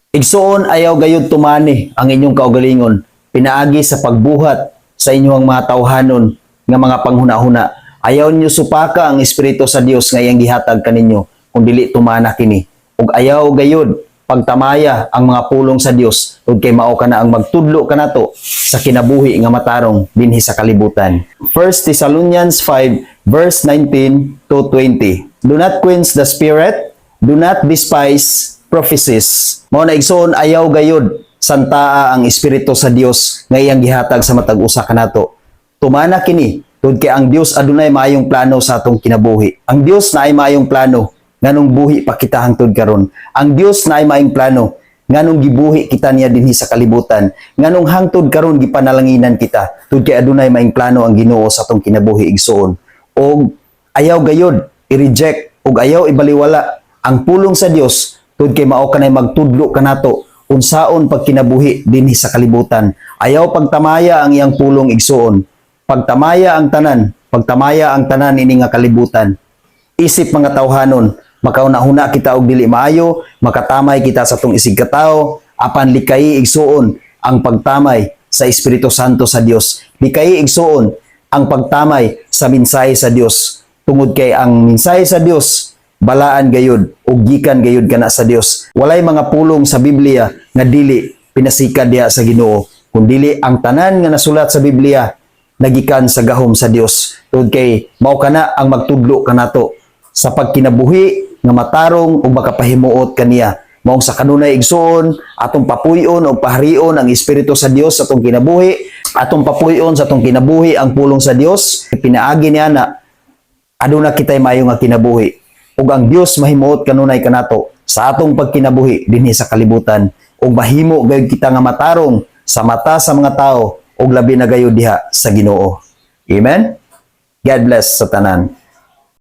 Igsuon, ayaw gayud tumani ang inyong kaugalingon pinaagi sa pagbuhat sa inyong mga tawhanon nga mga panghuna-huna. Ayaw niyo supaka ang Espiritu sa Dios nga iyang gihatag kaninyo kung dili tumana kini. Ug ayaw gayud pagtamaya ang mga pulong sa Dios ug kay mao kana ang magtudlo kanato sa kinabuhi nga matarong dinhi sa kalibutan. 1 Thessalonians 5 verse 19 to 20. Do not quench the spirit, do not despise prophecies. Mao na, igsoon, ayaw gayud santaa ang Espiritu sa Dios nga iyang gihatag sa matag usa kanato. Tumana kini tungod kay ang Dios adunay maayong plano sa atong kinabuhi. Ang Dios naay maayong plano nganong buhi pa kita hangtod karon. Ang Dios naay maayong plano nganong gibuhi kita niya dinhi sa kalibutan. Nganong hangtod karon gipanalanginan kita, tungod kay adunay maayong plano ang Ginoo sa atong kinabuhi, igsoon. Og ayaw gayud i-reject ug ayaw ibaliwala ang pulong sa Dios tungod kay mao kanay magtudlo kanato unsaon pagkinabuhi dinhi sa kalibutan. Ayaw pagtamaya ang iyang pulong, igsuon. Pagtamaya ang tanan, pagtamaya ang tanan ini nga kalibutan. Isip mga tawhanon, makauna-huna kita og dili maayo, makatamay kita sa atong isig katawo, apan likayi, igsuon, ang pagtamay sa Espiritu Santo sa Dios. Likayi, igsuon, ang pagtamay sa mensahe sa Dios. Tungod kay ang mensahe sa Dios balaan gayud ug gikan gayud kana sa Dios. Walay mga pulong sa Biblia nga dili pinasikad diha sa Ginoo, kundili ang tanan nga nasulat sa Biblia nagikan sa gahom sa Dios. Tungod kay mao kana ang magtudlo kanato sa pagkinabuhi nga matarong ug makapahimuot kaniya. Maong sa kanunay, igsuon, atong papuy-on o paharion ang Espiritu sa Dios sa atong kinabuhi, atong papuy-on sa atong kinabuhi ang pulong sa Dios. Pinaagi niya na aduna kitay maayo nga kinabuhi. Ug ang Dios mahimuot kanunay kanato sa atong pagkinabuhi dinhi sa kalibutan ug mahimo gayud kita nga matarong sa mata sa mga tao ug labi na gayud diha sa Ginoo. Amen. God bless sa tanan.